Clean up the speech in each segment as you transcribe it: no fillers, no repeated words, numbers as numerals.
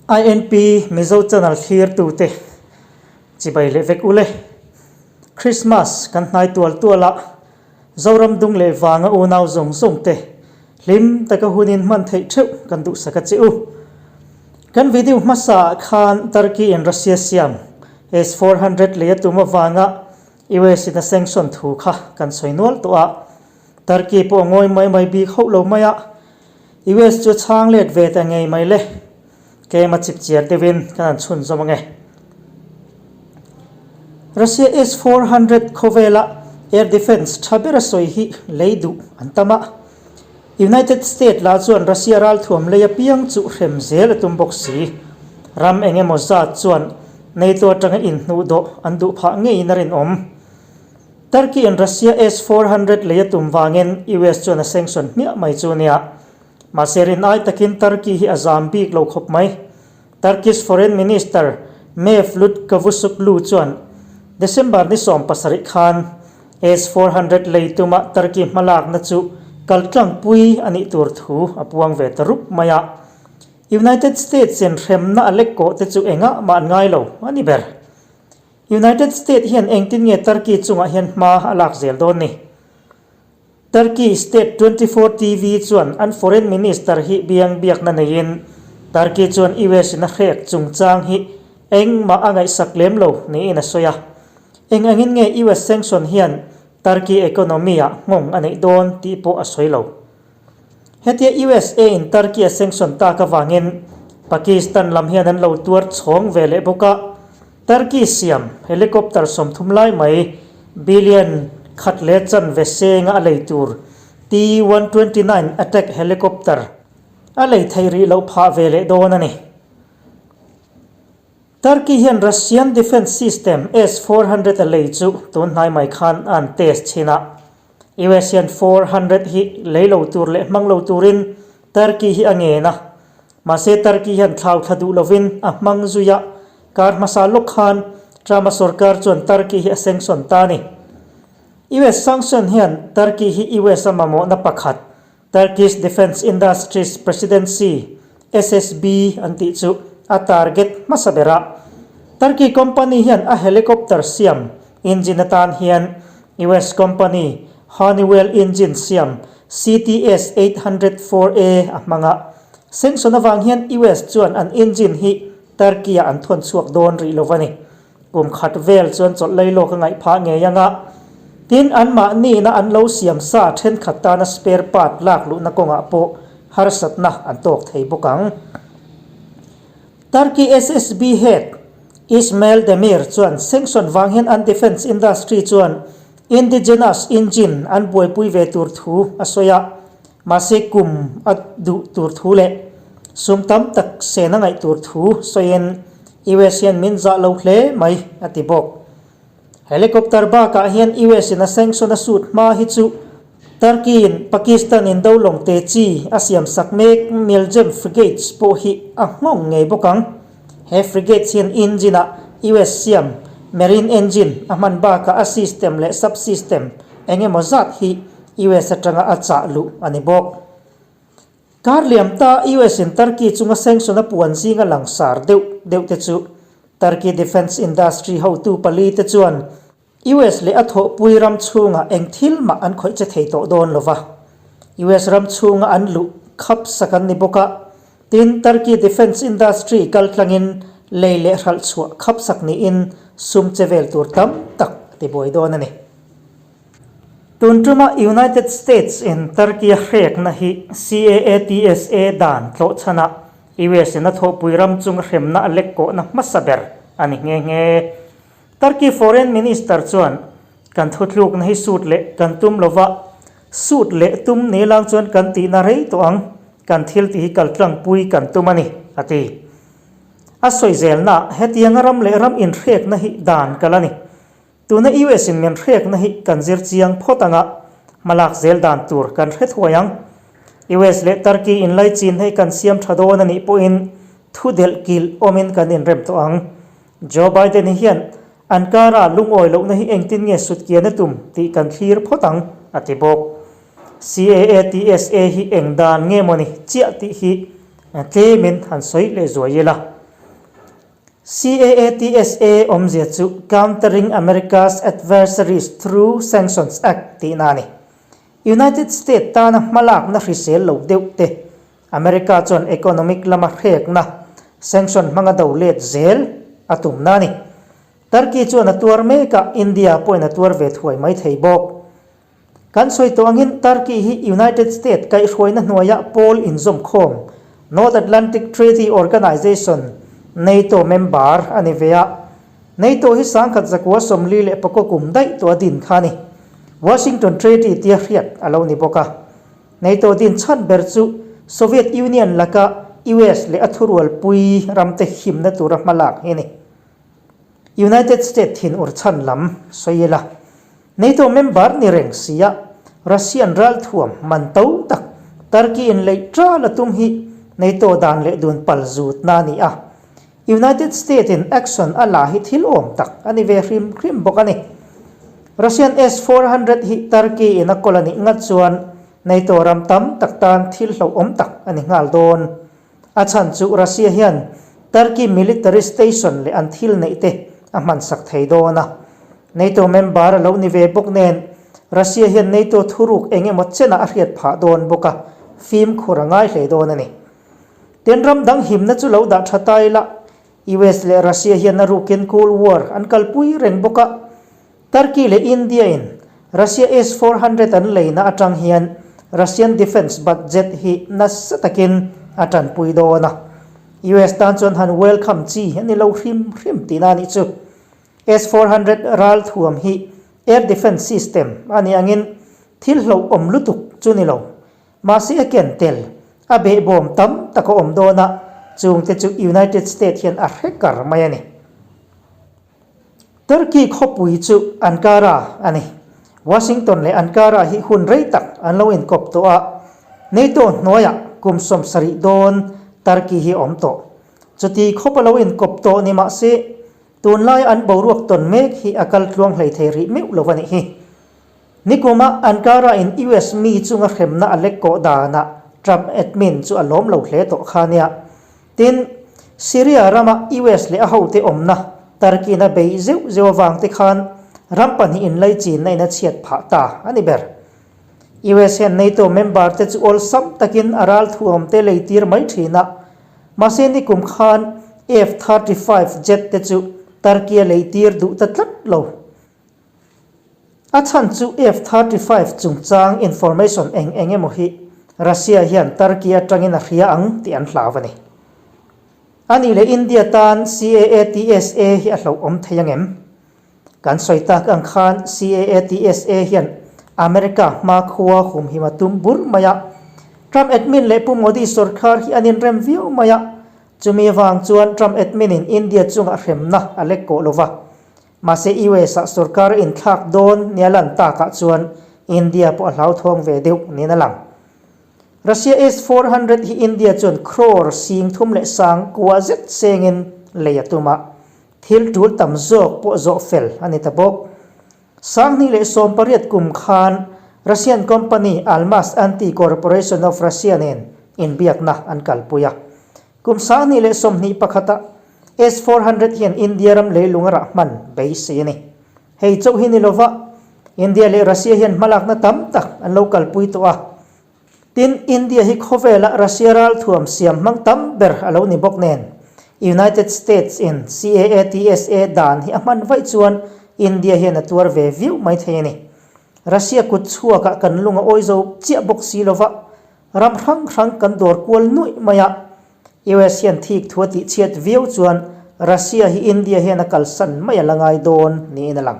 INP Mizo Channel thlirtute chibai leh vek ule. Christmas kan hnai tual tual a, Zoram dung leh vanga unau zawng zawng te hlim taka hunin hman theih theuh kan duhsak a che u. Kan video hmasa ah khan Turkey in Russia siam S-400 lei a tum avanga US in a sanction thu kha kan sawi nual tawh a, Turkey pawh a ngawi mai mai bik hauh lo mai a, US chu a chhang let ve ta ngei mai le. Tlem a chip chiar deuhin kan han chhunzawm ange. Russia S-400 khawvela air defence tha bera sawi hi lei duh an tam a. United State lah chuan Russia ralthuam lei apiang chu hrem zel a tum bawk si. Ram eng emaw zat chuan NATO atanga inhnuh dawh an duh phah ngeiin a rinawm. Turkey in Russia S-400 lei a tum vangin US chuan a sanction hmiah mai chu nia. Mahse rin ai takin Turkey hi a zam bik lo khawp mai. Turkish Foreign Minister Mevlut Cavusoglu chuan December ni 70 khan S-400 lei tuma Turkey hmalakna chu kaltlangpui a nih tur thu a puang ve ta rup mai a. United States in hremna a lek kawh te chu engah mah an ngai lo a ni ber. United States hian engtin nge Turkey chungah hian hma a lak zel dawn ni? Turkey State 24 TV chuan an Foreign Minister hi biang biakna neiin Turkey chuan US in a hrek chungchang hi engmah a ngaihsak lem lo niin a sawi a. Eng angin nge US sanction hian Turkey economy ah nghawng a neih dawn tih pawh a sawi lo. Hetia USA in Turkey a sanction tak avangin Pakistan lam hian an lo tuar chhawng ve leh bawk a. Turkey siam helicopter 30 lai mai billion khat leh chanve senga a lei tur T-129 attack helicopter a lei thei rih loh phah ve leh dawn a ni. Turkey hian Russian defence system S-400 a lei chu tun hnai mai khan a an test chhin a. US hian 400 hi lei lo tur leh hmang lo turin Turkey hi a ngen a. Mahse Turkey hian thlau thla duh lovin a hmang zui a, kar hmasa lawk khan Trump-a sorkar chuan Turkey hi a sanction ta a ni. US sanction hian Turkey hi US a mamawhna pakhat, Turkish Defence Industries Presidency, SSB, an tih chu a target hmasa ber a. Turkey company hian a helicopter siam engine atan hian US company Honeywell engine siam CTS 804A a hmang a. Sanction avang hian US chuan an engine hi Turkey-ah an thawn chhuak dawn rih lo a ni. Kum khat vel chuan chawlh lei lawk a ngaih phah ngei ang a. Tin, anmahniina an lo siam sa thenkhat tana spare part lak luhna kawngah pawh harsatna an tawk thei bawk ang. Turkey SSB head Ismail Demir chuan sanction vang hian an defence industry chuan indigenous engine an buaipui ve tur thu a sawi a, mahse kum a duh tur thu leh sum tam tak sen a ngaih tur thu sawiin US hian min zah lo hle mai a ti bawk. Helicopter bakah hian US in a sanction a sut hma hi chu Turkey in Pakistan in do lawng te chi a siam sak mek Milgem frigates pawh hi a nghawng ngei bawk ang. He frigates hian engine ah US siam marine engine a hman bakah a system leh sub-system eng emaw zat hi US atanga a chah luh a ni bawk. Kar liam ta US in Turkey chunga sanction a puan zinga langsar deuh deuh te chu Turkey Defence Industry hotu pali te chuan US leh a thawhpui ram chhungah eng thil mah an khawih che thei tawh dawn lova. US ram chhunga an luh khap sak an ni bawk a, tin Turkey Defence Industry kaltlangin lei leh hralh chhuah khap sak niin sum che vel tur tam tak a ti buai dawn a ni. Tun tuma United States in Turkey a hrekna hi CAATSA dan tlawhchhanah US in a thawhpui ram chunga hremna a lek kawhna hmasa ber a ni nghe nghe. Turkey Foreign Minister chuan kan thutlukna hi sut leh kan tum lova, sut leh tum ni lang chuan kan tihna rei tawh ang, kan thil tih hi kaltlangpui kan tum a ni, a ti. A sawi zelnaah hetianga ram leh ram inhrekna hi dan kal a ni. Tuna US in min hrekna hi kan zir chiang phawt anga hmalak zel dan tur kan hre thuai ang. US leh Turkey inlaichin hei kan siam tha dawn a nih pawhin thu delh kilh awmin kan inrem tawh ang. Joe Biden hian Ankara lungawi lohna hi engtin nge sutkian a tum tih kan thlir phawt ang, a ti bawk. CAATSA hi eng dan nge mawni chiah tih hi tlemin han sawi leh zuai ila. CAATSA awmzia chu Countering America's Adversaries Through Sanctions Act tihna a ni. United States tana hmalakna hrisel lo deuh te, America chuan economic lama hrekna, sanction hmanga do let zel a tumna a ni. Turkey chuan a tuar mek a, India pawhin a tuar ve thuai mai thei bawk. Kan sawi tawh angin Turkey hi United States kaihhruaina hnuaia pawl inzawmkhawm, North Atlantic Treaty Organization, NATO, member a ni ve a. NATO hi 1949 kum daih tawh a din kha a ni. Washington Treaty tia hriat a lo ni bawk a. NATO din chhan ber chu Soviet Union laka US leh a thurualpui ramte himna tura hmalak hi a ni. United States thin ur chhan lam sawi ila. NATO member ni reng sia Russian ralthuam man to tak Turkey in leih ṭal a tum hi NATO dan leh dun pal zutna a ni a. United States in action a la hi thil awm tak a ni ve hrim hrim bawk a ni. Russian S 400 hi Turkey in a kawl a nih ngat chuan NATO ram tam tak tan thil hlauhawm tak a ni nghal dawn. A chhan chu Russia hian Turkey military station leh an thil neih te a hmansak thei dawn a. NATO member a lo ni ve bawk nen Russia hian NATO thuruk eng emaw chenah a hriat phah dawn bawk a, fimkhur a ngai hle dawn a ni. Tin ram dang himna chu lo dah tha ta ila, US leh Russia hian a rukin Cold War an kalpui reng bawk a, Turkey leh India in Russia S 400 an leina atang hian Russian defence budget hi nasa takin a tanpui dawn a. US tan chuan han welcome chi a ni lo hrim hrim tihna a nih chu. S 400 ral thuam hi air defence system a nih angin thil hlauhawm lutuk chu ni lo. Mahse a ken tel, a behbawm tam tak a awm dawn a, chungte chu United States hian a hre kar mai a ni. Turkey khawpui chu Ankara a ni. Washington leh Ankara hi hun rei tak an lo inkawp tawh a, NATO hnuaiah kum 70 dawn Turkey hi a awm tawh. Chuti khawp a lo inkawp tawh ni mah se, tunlaia an boruak tawn mek hi a kal tluang hlei thei rih meuh lo a nih hi. Nikuma Ankara in US mi chunga hremna a lek kawh danah Trump admin chu a lawm lo hle tawh kha nia. Tin, Syria rama US leh a hote awmna Turkey-na bei zeuh zeuh avang te khan ram pahnih inlaichinna in a chhiat phah ta a ni ber. US hian NATO member te chu awlsam takin a ralthuam te leitir mai thin a, mahse nikum khan F-35 jet te chu Turkey a leitir duh ta tlat lo. A chhan chu F-35 chungchang information eng eng emaw hi Russia hian Turkey atangin a hria ang tih an hlau a ni. A nih leh India tan CAATSA hi a hlauhawm thei ang em? Kan sawi tak ang khan CAATSA hian America hmakhua humhim a tum bur mai a. Trump admin leh Pu Modi sorkar hi an inrem viau mai a. Chumi avang chuan Trump admin in India chungah hremna a lek kawh lo va. Mahse US ah sorkar a inthlak dawn nia lan takah chuan India pawh a hlauthawng ve deuh niin a lang. Russia S 400 hi India chuan crore sing thum leh sang kua zet sengin lei a tum a, thil tul tam zawk pawh zawh fel a ni ta bawk. 2018 kum khan Russian company Almaz Anti Corporation of Russia nen inbiakna an kalpui a. Kum 2021 ah S 400 hian India ram leilung a rah hman beisei a ni. Hei chauh hi ni lova, India leh Russia hian hmalakna tam tak an lo kalpui tawh a. Tin, India hi khawvela Russia ralthuam siam hmang tam ber a lo ni bawk nen, United States in CAATSA dan hi a hman vaih chuan India hian a tuar ve viau mai thei a ni. Russia kut chhuakah kan lung a awi zo chiah bawk si lova, Ram hrang hrang kan dawr kual nuaih mai a, US hian thik thu a tih chhiat viau chuan Russia hi India hian a kalsan mai a la ngai dawn niin a lang.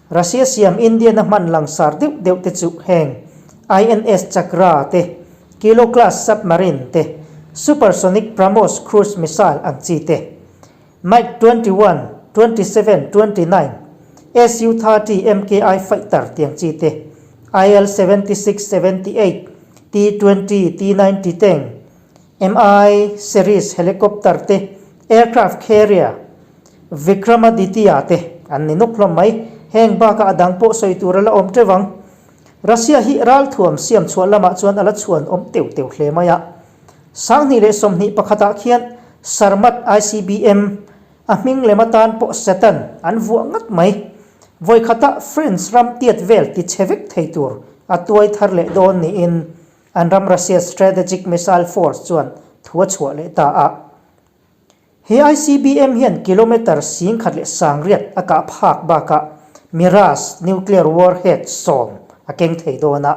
Russia siam Indian a hman langsar deuh deuh te chu heng INS Chakra te, Kilo class submarine te, supersonic BrahMos cruise missile ang chi te, Mike 21, 27, 29, SU 30 MKI fighter tiang chi te, IL 76, 78, T 20, T 90 tank, MI series helicopter te, aircraft carrier, Vikramaditya te an ni nuk hlawm mai. Heng bakah a dang pawh sawi tur a la awm teuh ang. Russia hi ralthuam siam chhuah lamah chuan a la chhuan awm teuh teuh hle mai a. 2021 ah khian Sarmat ICBM. A hming lem atan pawh Satan an vuah ngat mai. Vawikhatah France ram tiat vel ti chhe vek thei tur a tuai thar leh dawn niin an ram Russia Strategic Missile Force chuan thu a chhuah leh ta a. He ICBM hian kilometre 10,100 a kah phak bakah Mirage nuclear warhead 10 a keng thei dawn a.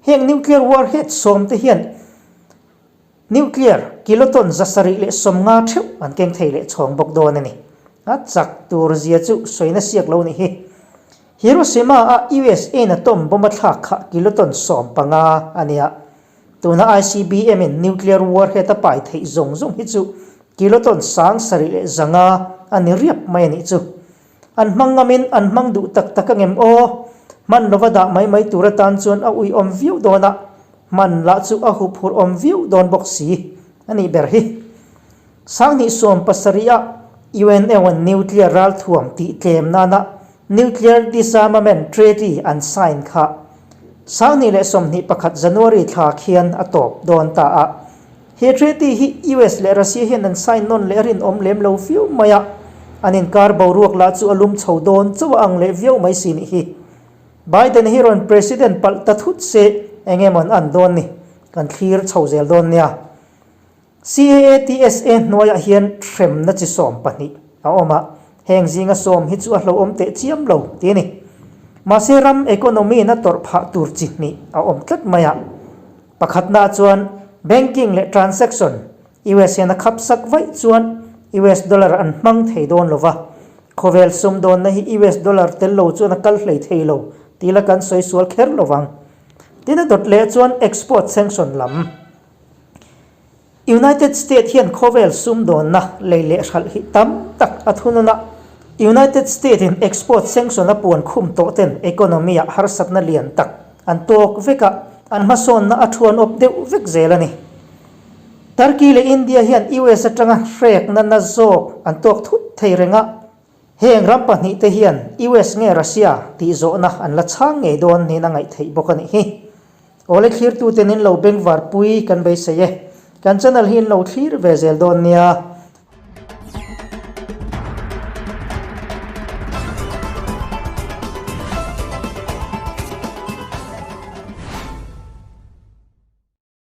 Heng nuclear warhead 10 te hian Nuclear kiloton 750 theuh an keng thei leh chhawng bawk dawn a ni. A chak tur zia chu sawina siak lo nih hi. Hiroshima a USA in atom bomb a thlak kha kiloton 15 a nia. Tuna ICBM in nuclear warhead a pai theih zawng zawng hi chu kiloton 7500 a ni riap mai a nih chu. An hmang ngamin an hmang duh tak tak angem aw? Hman lova dah mai mai tur atan chuan a uiawm viau dawn a, hman lah chu a huphurh awm viau dawn bawk si a nih ber hi. 2017 ah UNO-in nuclear ralthuam tih tlem nana Nuclear Disarmament Treaty an sign kha 2021 January thla khian a tawp dawn ta a. He treaty hi US leh Russia hian an sign nawn leh a rinawm lem lo viau mai a, an inkar boruak lah chu a lum chho dawn chauh a ang leh viau mai si nih hi. Biden hi rawn president palh ta thut se eng emaw an an dawn ni, kan thlir chho zel dawn nia. CAATSA hnuaiah hian hremna chi 12 a awm a, heng zinga 10 hi chu a hlauhawm teh chiam lo ti a ni. Mahse ram economy in a tawrh phah tur chi hnih a awm tlat mai a. Pakhatnaah chuan banking leh transaction US hian a khap sak vaih chuan US dollar an hmang thei dawn lo va, khawvel sumdawnna hi US dollar tel lo chuan a kal hlei thei lo tih la kan sawi sual kher lo vang. Tin a dawt leh chuan export sanction lam. United State hian khawvel sumdawnna lei leh hralh hi tam tak a thunun a, United State in export sanction a puan khum tawh ten economy ah harsatna lian tak an tawk vek a, an hmasawnna a thuan awp deuh vek zel a ni. Turkey leh India hian US atanga hrekna na zawk an tawk thut thei reng a, heng ram pahnihte hian US nge Russia tih zawhna an la chhang ngei dawn niin a ngaih theih bawk a nih hi. Awle thlirtuten in lo bengvarpui kan beisei e. Kan channel hi in lo thlir ve zel dawn nia.